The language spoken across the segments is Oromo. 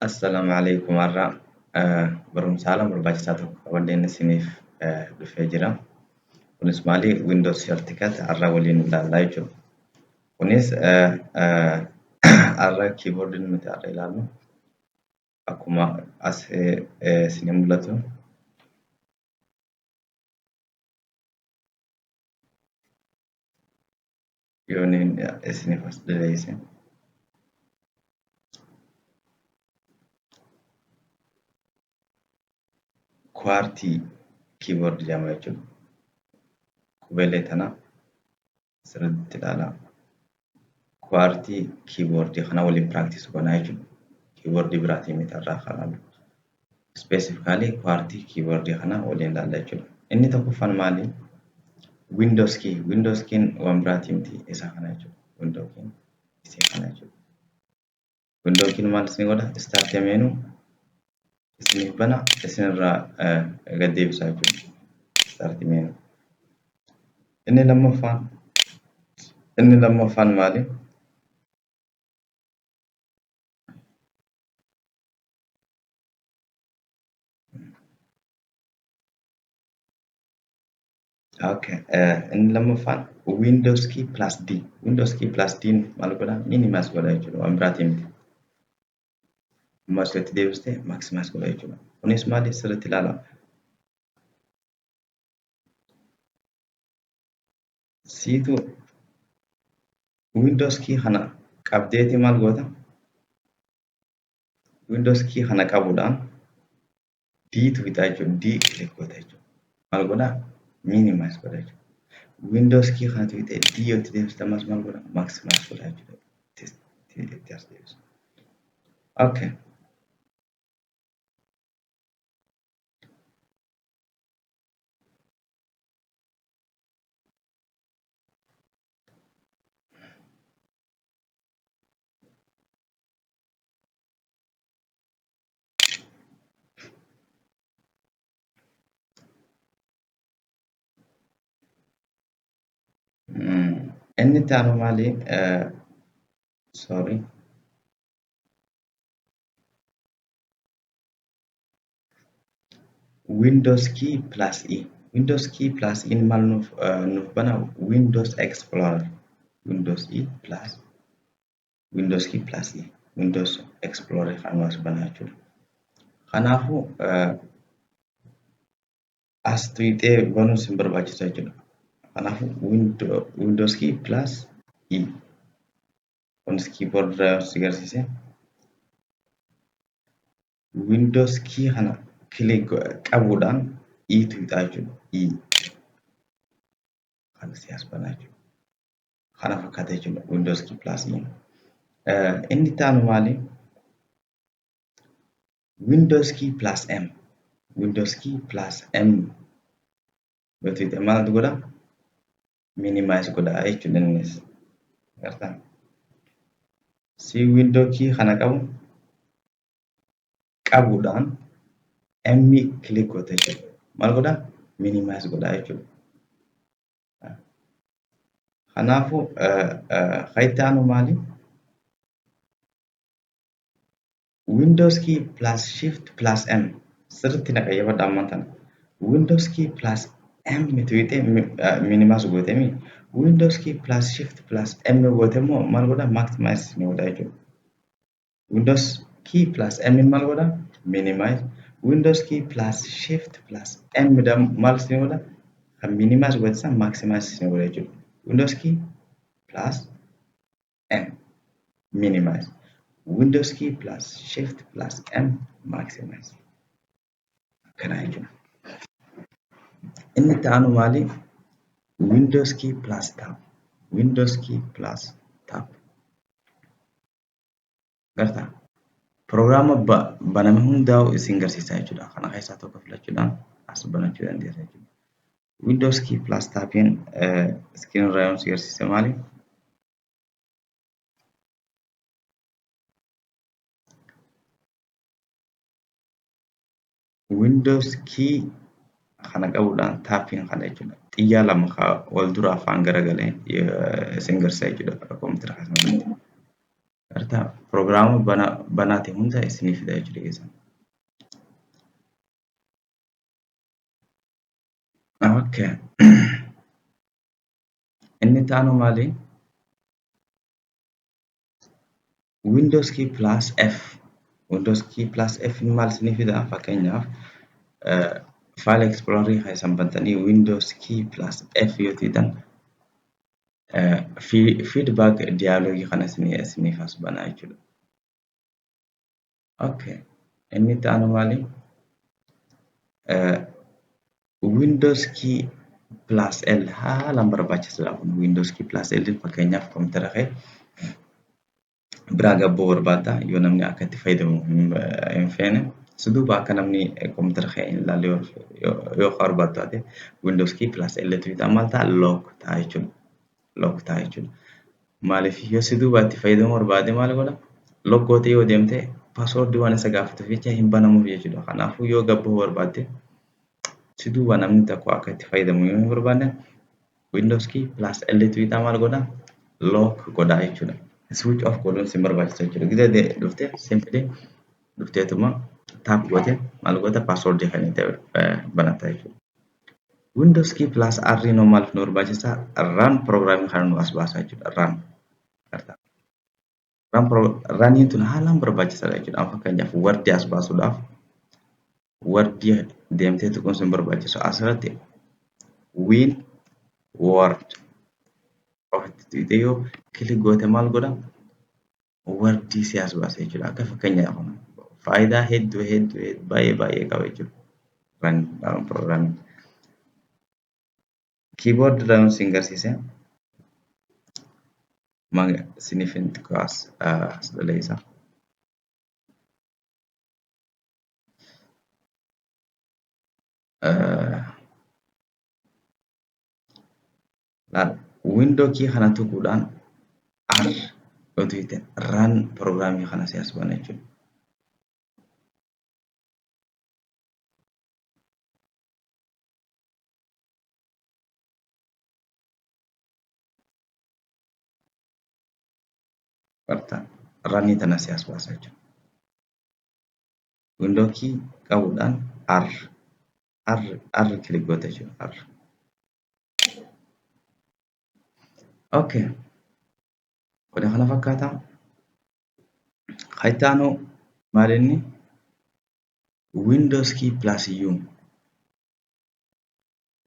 Assalaamu alaikum har'a barumsa haala barbaachisaa tokko qabadheen isiniif dhufee jira. Kunis maali? Windows Shortcut har'a waliin ilaallaa jechuudha. Kunis har'a keyboardiin nuti har'a ilaallu akkuma as isin mul'atu yoon isiniif as daleesse. Kuwaartii keyboard jedhama jechuudha. Qubeelee tana sirriitti ilaalaa. Kuwaartii keyboard kana waliin practice goonaa jechuudha. Keyboard biraatii miti irraa kan ilaallu. Specifically kuwaartii keyboard kana waliin ilaalla jechuudha. Inni tokkoffaan maali? Windows key. Windows key waan biraatii miti isa kana jechuudha. Windows key isa kana jechuudha. Windows key maal isin godha? Start menu isiniif bana isinirraa gad deebisa jechuudha. Start menu. Inni lammaffaan maali? Okay. Inni lammaffaan Windows key plus D. Windows key plus D maal godha? Minimize godha jechuudha. Waan biraatii miti. Amma asirratti deebistee maximize godha jechuudha. Kunis maali? Sirriitti ilaalaa. Siitu Windows key kana qabdeeti maal goota? Windows key kana qabuudhaan D tuqxaa jechuudha. D click goota jechuudha. Maal godhaa? Minimize godha jechuudha. Windows key kana tuqxee D yoo itti deebiste ammas maal godha? Maximize godha jechuudha. Itti as deebisa. Okay. Inni itti aanu maali? Sorry. Windows key plus E. Windows key plus E maal nuuf bana? Windows Explorer. Windows E plus Windows key plus E. Windows Explorer kan nuuf bana jechuudha. Kanaafuu as tuqxee banuun sin barbaachisa jechuudha. Kanaafuu Windows key plus E. Kunis keyboard irraa si agarsiise. Windows key kana click qabuudhaan E tuqxaa jechuudha. E. Kana si as banaa jechuudha. Kana fakkaata jechuudha Windows key plus E. Inni itti aanu maali? Windows key plus M. Windows key plus M yoo tuqxe maaltu godha? Minimize godha jechuudha innis. Agartaa? Si window key kana qabu qabuudhaan M click goota jechuudha. Maal godha? Minimize godha jechuudha. Kanaafuu kan itti aanu maali? Windows key plus Shift plus M. Sirriitti na qayyabadha ammaan tana. Windows key plus M tuqxee minimize goote mi? Windows key plus Shift plus M goote immoo maal godha? Maximize ni godha jechuudha. Windows key plus M maal godha? Minimize. Windows key plus Shift plus M maal ni godha? Kan minimize goote san maximize ni godha jechuudha. Windows key plus M minimize. Windows key plus Shift plus M maximize. Akkana jechuudha. Inni itti aanu maali? Windows key plus tab. Windows key plus tab. Gartaa? Proogiraama baname hundaa'u isin garsiisa jechuudha. Kana keessaa tokko filachuudhaan as banachuu dandeessa jechuudha. Windows key plus tabiin screen irraa yoo si garsiise maali? Windows key kana qabuudhaan tabiin kana jechuudha. Xiyyaa lama wal dura afaan garagalee isin garsiisa jechuudha kompiitara keessatti. Gartaa piroogiraama banaa ta'e hunda isinii fida jechuudha keessan. Okay. Inni itti aanu maali? Windows key plus F. Windows key plus F maal isinii fida? Fakkeenyaaf File Explorer keessan bantanii Windows key plus F yoo tuqxan feedback dialoogii kana isiniif as banaa jechuudha. Okay. Inni itti aanu maali? Windows key plus L haalaan barbaachisaadha kun Windows key plus L fakkeenyaaf kompiitara kee biraa gabboo barbaadda yoo namni akka itti fayyadamu hin feene si duuba akka namni kompiitara kee hin ilaalle yoo barbaaddu taate Windows key plus L tuqxaa maal ta'a lock ta'a jechuudha. Lock ta'a jechuudha. Maaliif yoo si duuba itti fayyadamuu barbaade maal godha? Lock gootee yoo deemte paaswoordii waan isa gaafatuuf jecha hin banamuuf jechuudha. Kanaafuu yoo gabboo barbaadde si duuba namni tokko akka itti fayyadamu yoo hin barbaanne Windows key plus L tuqxaa maal godha? Lock godha jechuudha. Switch off godhuun si barbaachisa jechuudha. Gizee dhuftee simply dhufteetuma tap goote maal goota paaswoordii kan itti banatta jechuudha. Windows key plus R noo maaliif nu barbaachisa? Run programming kana nu as baasa jechuudha. Run. Run runiin tun haalaan barbaachisaadha jechuudha. Amma fakkeenyaaf Word as baasuudhaaf Word deemtee tuquun sin barbaachisu asirratti Win Word ofitti tuqxee yoo kilik goote maal godha? Word si as baasa jechuudha. Akka fakkeenyaaf faayidaa hedduu hedduu baay'ee baay'ee qaba jechuudha. Run programming. Keyboard irraa yoon isin garsiise isiniif hin xiqqoo as dhaleessa. Window key kana tuquudhaan R yoo tuqxe run programming kana si as bana jechuudha. Barta runii tana si as baasa jechuudha. Window key qabuudhaan R R R click goota jechuudha. R. Okay. Kun kana fakkaata. Kan itti aanu maal inni? Windows key plus U.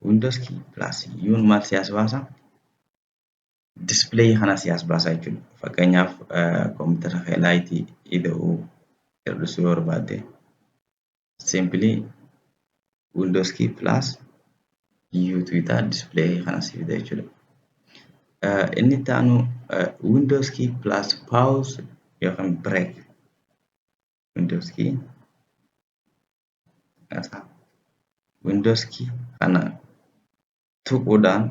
Windows key plus U maal si as baasa? Display kana si as baasa jechuudha. Fakkeenyaaf kompiitara kee laayitii ida'uu hir'isuu yoo barbaadde simply Windows key plus U tuqxaa display kana si fida jechuudha. Inni itti aanu Windows key plus pause yookaan break. Windows key Windows key kana tuquudhaan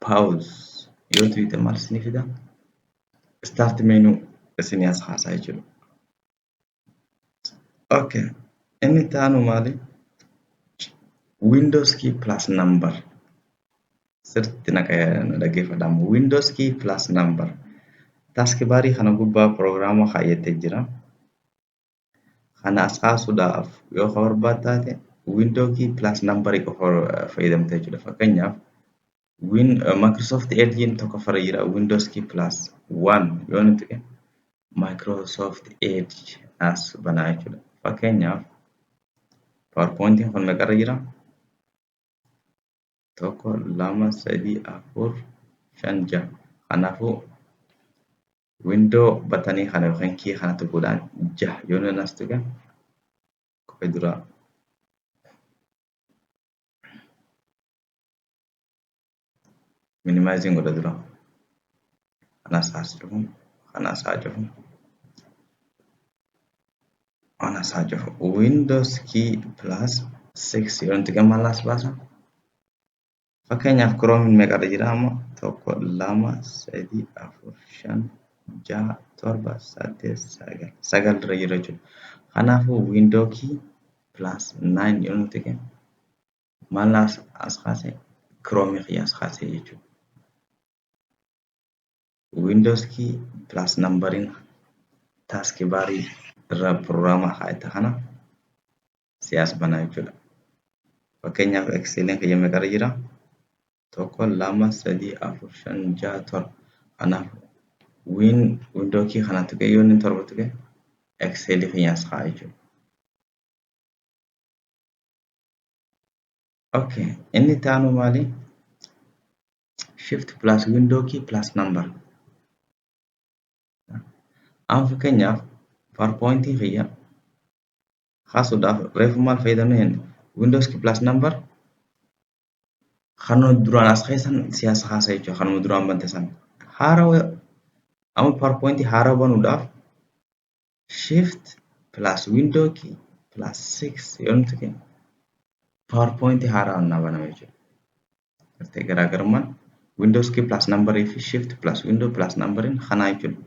pause yoo tuqxe maal isinii fida? Start menu isinii as kaasaa jechuudha. Okay. Inni itti aanu maali? Windows key plus number. Sirriitti na dhaggeeffadhaa. Windows key plus number. Task barii kana gubbaa piroogiraama kaayyattee jira. Kana as kaasuudhaaf yoo ka barbaaddu taate window key plus number qofa fayyadamte jechuudha. Fakkeenyaaf Microsoft Edge tokkoffarra jira. Windows key plus 1 yoo nuti tuqe Microsoft Edge as banaa jechuudha. Fakkeenyaaf PowerPointiin kun meeqarra jira? 1, 2, 3, 4, 5, 6. Kanaafuu window batanii kana yookiin key kana tuquudhaan 6 yoo nuti as tuqe kophee duraa minimiziin godha dura. Kanas as cufu, kanas haa cufu, kanas haa cufu. Windows key plus 6 yoo nuti maal as baasa? Fakkeenyaaf Chrome meeqarra jira amma? 1, 2, 3, 4, 5, 6, 7, 8, 9. 9 irra jira jechuudha. Kanaafuu window key plus 9 yoo nuti tuqe maal as kaase? Chrome kiyya as kaase jechuudha. Windows key plus numbering Taaskibaarii irra pirogiraama kaa'atte kana siyaas banaa jechuudha. Fakkeenyaaf Exceliin kiyya meeqarra jira? 1, 2, 3, 4, 5, 6, 7. Kanaaf window key kana tuqee yoo inni 7 tuqe Excelii kiyyaas kaa'a jechuudha. Okay, inni itti aanu maali? Shift plus window key plus number. Amma fakkeenyaaf PowerPointii kiyya kaasuudhaaf reefu maal fayyadamne jenne Windows key plus number kanuma duraan as keessan siyaasa kaasa jechuudha. Kanuma duraan bante san. Haarawa amma PowerPointii haaraa banuudhaaf Shift plus window key plus 6 yoo nuti kennu PowerPoint haaraa naa banama jechuudha. Gartee garaagarummaan Windows key plus number fi Shift plus window plus numberiin kanaa jechuudha.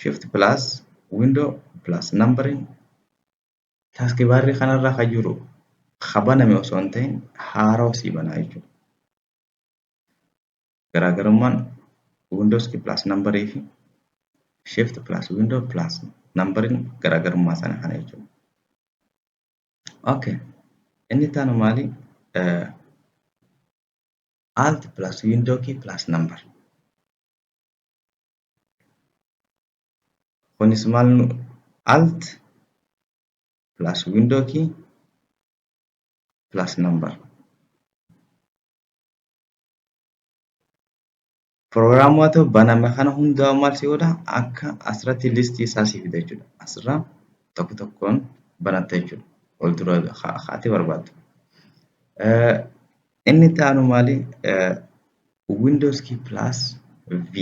Shift plus window plus numberiin taaskibaarrii kanarra kan jiru ka baname osoo hin ta'in haaraa sii banaa jechuudha. Garaagarummaan Windows key plus number fi Shift plus window plus numberiin garaagarummaa sana kana jechuudha. Okay. Inni itti aanu maali? Alt plus window key plus number. Kunis maal nu Alt plus window key plus number. Pirogiraamoota baname kana hundaa maal si godha? Akka asirratti listii isaa si fida jechuudha. Asirraa tokko tokkoon banatta jechuudha. Ol dura haati barbaaddu. Inni itti aanu maali? Windows key plus V.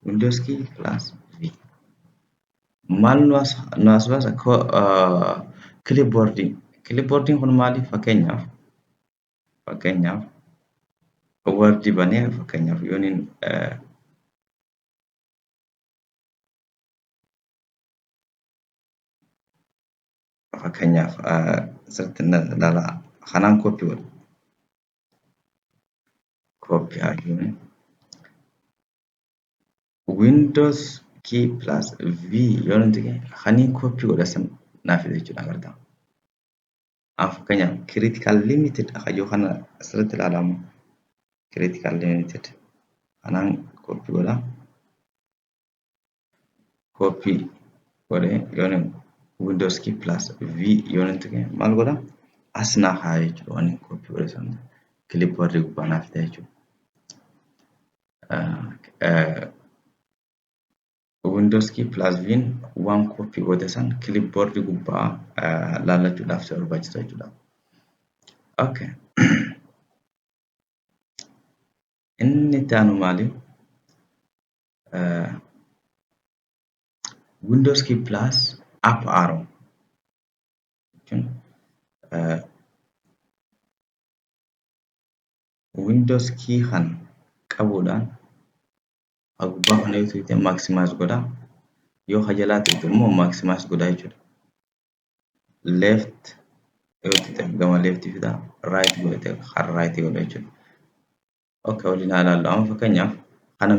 Windows key plus V. Maal nu as baasa? Clipboardii. Clipboardiin kun maali? Fakkeenyaaf Word banee fakkeenyaaf yooniin fakkeenyaaf sirriitti ilaalaa kanaan koppii godha. Koppii haa jennu. Windows key plus V yoo nuti kaniin koppii godha san naaf fida jechuudha agartaa. Amma fakkeenyaaf critical limited kayyoo kana sirriitti ilaalamu. Critical limited kanaan koppii godha. Koppii godhee yoon Windows key plus V yoo nuti maal godha? As naa haa jechuudha waan koppii godhe sana clipboard gubbaa naaf fida jechuudha. Windows key plus V waan koppii goote san clipboard gubbaa laallachuudhaaf si barbaachisa jechuudha. Okay. Inni itti aanu maali? Windows key plus up arrow jechuun Windows key kan qabuudhaan gubbaa kana yoo tuqxe maximize godha. Yoo ka jalaa tuqxe immoo maximize godha jechuudha. Left yoo tuqxe gama left fida, right godhate kan right godha jechuudha. Okay, waliin haa ilaallu. Amma fakkeenyaaf kana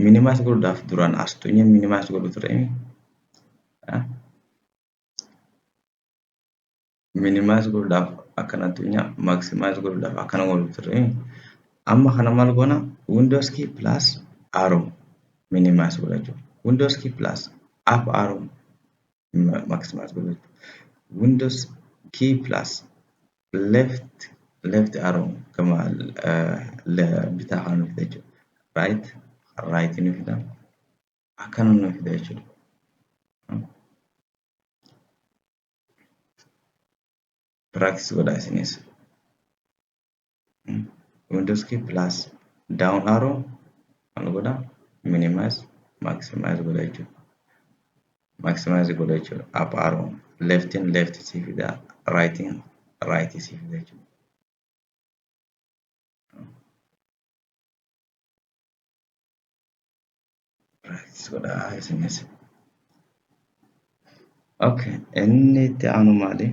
minimize godhuudhaaf duraan as tuqnee minimize godhu ture. Minimize godhuudhaaf akkana tuqna, maximize godhuudhaaf akkana godhu ture. Amma kana maal goona? Windows key plus arrow minimize godha jechuudha. Windows key plus up arrow maximize godha jechuudha. Windows key plus left arrow gama bitaa kana nu fida jechuudha. Right right nu fida. Akkana nu fida jechuudha. Practice godhaa isinis. Windows key plus down arrow maal godha? Minimize maximize godha jechuudha. Maximize godha jechuudha. Up arrow leftiin left si fida, rightiin right si fida jechuudha. Practice godhaa isinis. Okay, inni itti aanu maali?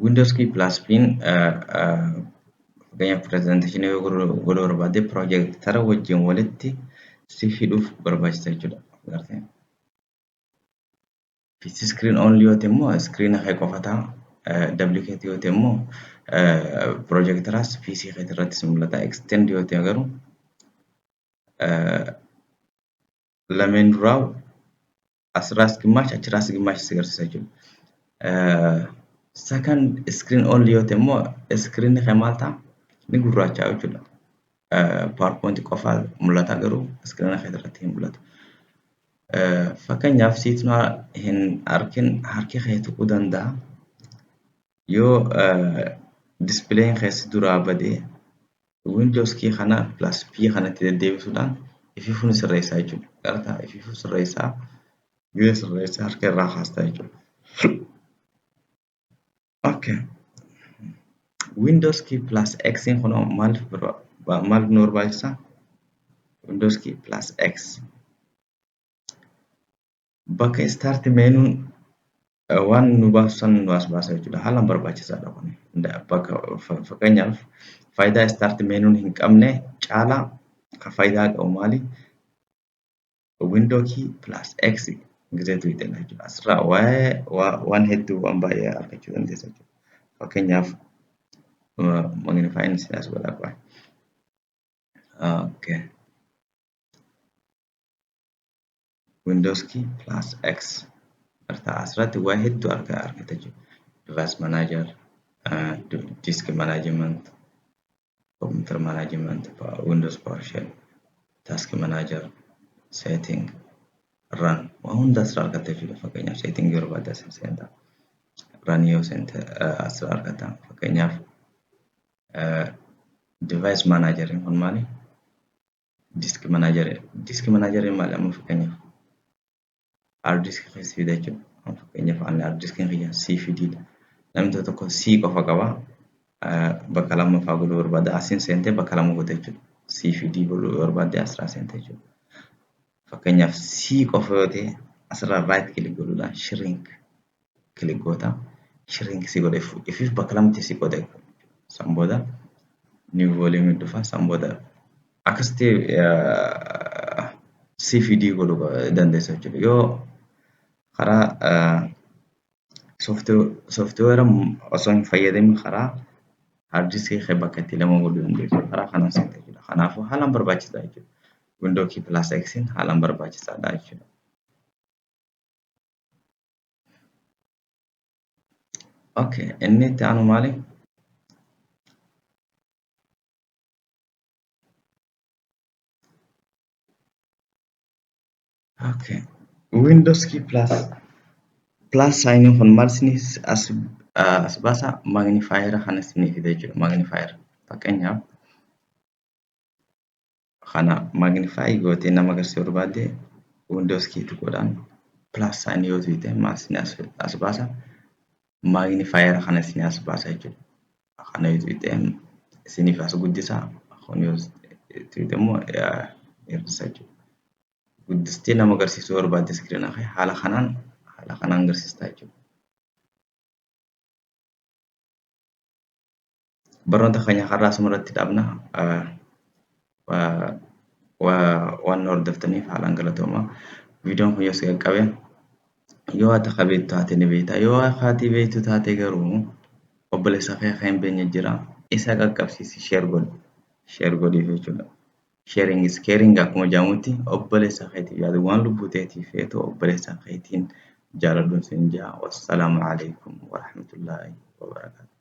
Windows key plus P Fakkeenyaaf presentation yoo godhuu barbaadde piroojektara wajjin walitti si hidhuuf barbaachisa jechuudha. Agartee? PC screen only yoo ta'e immoo iskiriina kee qofa ta'a. WKT yoo ta'e immoo piroojektaraas PC kee irrattis mul'ata. Extend yoo ta'e garuu lameen duraa asirraas gimaash achirraas gimaash si agarsiisa jechuudha. Second screen only yoo ta'e immoo iskiriinni kee maal ta'a? Ni gurraacha'a jechuudha. PowerPoint qofaa mul'ata garuu iskiriina kee irratti hin mul'atu. Fakkeenyaaf siitu hin argin harki kee tuquu danda'a. Yoo dispileen kee si duraa badee Windows key kana plus P kanatti deddeebisuudhaan ifiifuu ni sirreessaa jechuudha. Galataa ifiifuu sirreessaa yoo sirreessaa harka irraa kaastaa jechuudha. Okay. Windows key plus X kun maaliif maaliif nu barbaachisa? Windows key plus X. Bakka start menuun waan nu baasu san nu as baasa jechuudha. Haalaan barbaachisaadha kun. Bakka fakkeenyaaf faayidaa start menuun hin qabne caalaa kan faayidaa qabu maali? Window key plus X gisee tuqxedha jechuudha. Asirraa waa'ee waan hedduu waan baay'ee argachuu dandeessa jechuudha. Fakkeenyaaf magnifying as godhaa qofa. Okay. Windows key plus X. Asirratti waa hedduu argata jechuudha. Device manager, disk management, computer management, Windows PowerShell, task manager, setting, run. Waa hunda asirraa argata jechuudha. Fakkeenyaaf setting yoo barbaadde asii seenta. Run yoo seente asirraa argata. Fakkeenyaaf device manager kun maali? Disk manager. Disk manager maali amma fakkeenyaaf? Hard disk keessa fida jechuudha. Fakkeenyaaf ani hard diskiin kiyya C fi D dha. Namni tokko C qofa qaba. Bakka lammaffaa godhuu barbaada. Asiin seentee bakka lama goote jechuudha. C fi D godhuu barbaadde asirraa seente jechuudha. Fakkeenyaaf C qofa yoo ta'e asirraa right click godhuudhaan shrink click goota. Shrink si godhe ifiif bakka lamatti si qoode. San booda new volume dhufa. San booda akkasitti C fi D godhuu dandeessa jechuudha. Yoo karaa sooftiweera osoo hin fayyadamin karaa hard diskii kee bakka itti lama godhuu dandeessu. Karaa kanaan seenta jechuudha. Kanaafuu haalaan barbaachisaa jechuudha. Window key plus X haalaan barbaachisaadha jechuudha. Okay, inni itti aanu maali? Okay. Windows key plus plus sign kun maal isinii as baasa? Magnifier kana isinii fida jechuudha. Magnifier fakkeenyaaf kana magnify gootee nama agarsiisuu barbaadde Windows key tuquudhaan plus sign yoo tuqxe maal isinii as baasa? Magnifier kana isinii as baasa jechuudha. Kana yoo tuqxe isiniif as guddisa. Kun yoo tuqxe immoo hir'isa jechuudha. Guddistee nama agarsiisuu barbaadde iskiriina kee haala kanaan agarsiista jechuudha. Barnoota keenya har'aa asuma irratti dhaabna. Waan nu hordoftaniif haalaan galatoomaa. Viidiyoon kun yoo si qaqqabe yoo ati ka beektu taate ni beekta. Yoo ati beektu taate garuu obboleessa kee kan hin beekne jira. Isa qaqqabsiisi share godhi. Share godhiif jechuudha. Sharing is caring akkuma jedhamutti obboleessa keetiif yaadu waan lubbuu teetiif feetu obboleessa keetiin jaaladhuun siin jedha. Wassalaamu alaikum warahmatullaahi wabarakaatuh.